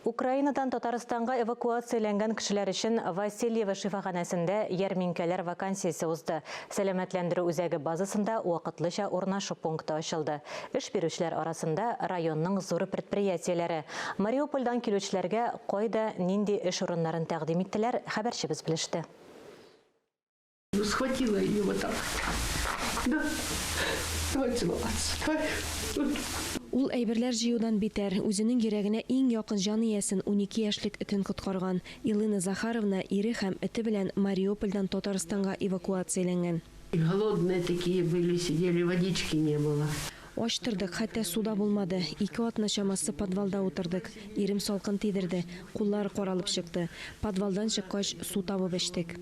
Украинадан Татарстанга эвакуацияләнгән кешеләр өчен Васильево шифаханәсендә ярминкәләр вакансиясе узды. Сәламәтләндерү үзәге базасында вакытлыча урнашу пункты ачылды. Эш бирүчеләр арасында районның зур предприятиеләре. Мариупольдан килүчеләргә кайда нинди эш урыннарын тәкъдим иттеләр, хәбәрчебез белеште. Ну, схватила ее вот так. Да. Давай целоваться. Давай. Ул әйберләр җыюдан битәр, үзенең йөрәгенә иң якын җан иясен, 12 яшьлек этен коткарган. Илына Захаровна ире һәм эте белән Мариупольдән Татарстанга эвакуацияләнгән. И голодные такие были, сидели, водички не было. Ач тордык, хәтта су да булмады. Ике атна чамасы подвалда утырдык. Ирем салкын тидерде, куллары каралып чыкты. Подвалдан чыккач, су табып эчтек.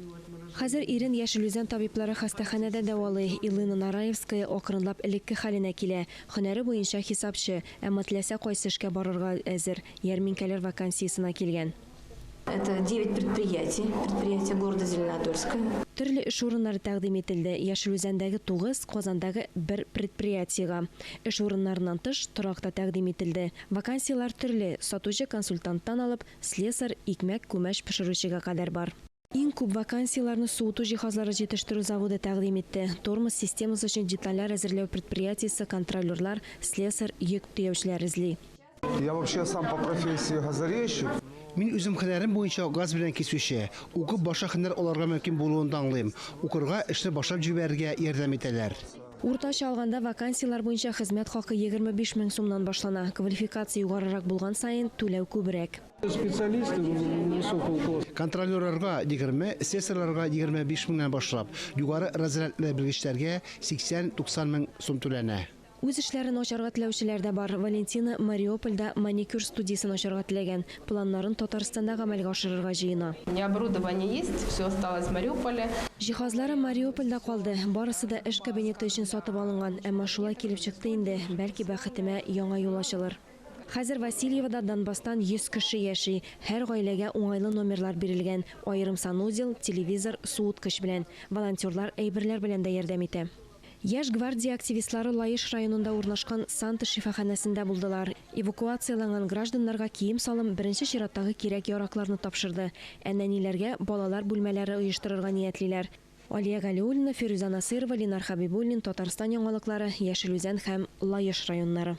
Хәзер ирен Яшел Үзән табиблары хастаханәдә дәвалый. Илына Нараевская акрынлап элекке хәленә килә. Һөнәре буенча хисапчы, әмма теләсә кайсы эшкә барырга әзер. Ярминкәләр вакансиясенә килгән. Это 9 предприятий, предприятия города Зеленодольска. Төрле эш урыннары тәкъдим ителде. Яшел Үзәндәге 9, Казандагы бер предприятиегә. Эш урыннарыннан тыш, торак та тәкъдим ителде. Вакансияләр төрле, сатучы-консультанттан алып, слесарь, икмәк, күмәч пешерүчегә кадәр бар. Иң күп вакансияләрне суыту җиһазлары җитештерү заводы тәкъдим итте. Тормоз системасы өчен детальләр әзерләү предприятиесе контролерлар, слесарь, йөк төяүчеләр эзли. Я вообще сам по профессии газорезчик. Мин үзем һөнәрем буенча газ белән кисүче. Укып башка һөнәр алырга мөмкин булуын да аңлыйм. Укырга, эшне башлап җибәрергә ярдәм итәләр. Уртача алганда вакансияләр буенча хезмәт хакы 25 мең сумнан башлана. Квалификация югарырак булган саен түләү күбрәк. Специалисты высокого класса. Контролерларга 20, слесарьларга 25 меңнән башлап, югары разрядлы белгечләргә 80-90 мең сум түләнә. Үз эшләрен ачарга теләүчеләр дә бар. Валентина Мариупольдә маникюр студиясен ачарга теләгән. Планнарын Татарстанда гамәлгә ашырырга җыена. У меня оборудование есть, все осталось в Мариуполе. Җиһазлары Мариупольдә калды. Барысы да эш кабинеты өчен сатып алынган. Әмма шулай килеп чыкты инде. Бәлки бәхетемә яңа юл ачылыр. Хәзер Васильевода Донбасстан 100 кеше яши. Һәр гаиләгә уңайлы номерлар бирелгән. Аерым санузел, телевизор, суыткыч белән. Волонтерлар әйберләр белән дә ярдәм итә. Яшь гвардия активистлары Лаеш районында урнашкан Санта шифаханәсендә булдылар. Эвакуацияләнгән гражданнарга кием-салым, беренче чираттагы кирәк-яракларны тапшырды. Ә нәниләргә балалар бүлмәләре оештырырга ниятлиләр. Алия Галиуллина, Фирүзә Насыйрова, Ленар Хәбибуллин, Татарстан яңалыклары, Яшел Үзән һәм Лаеш районнары.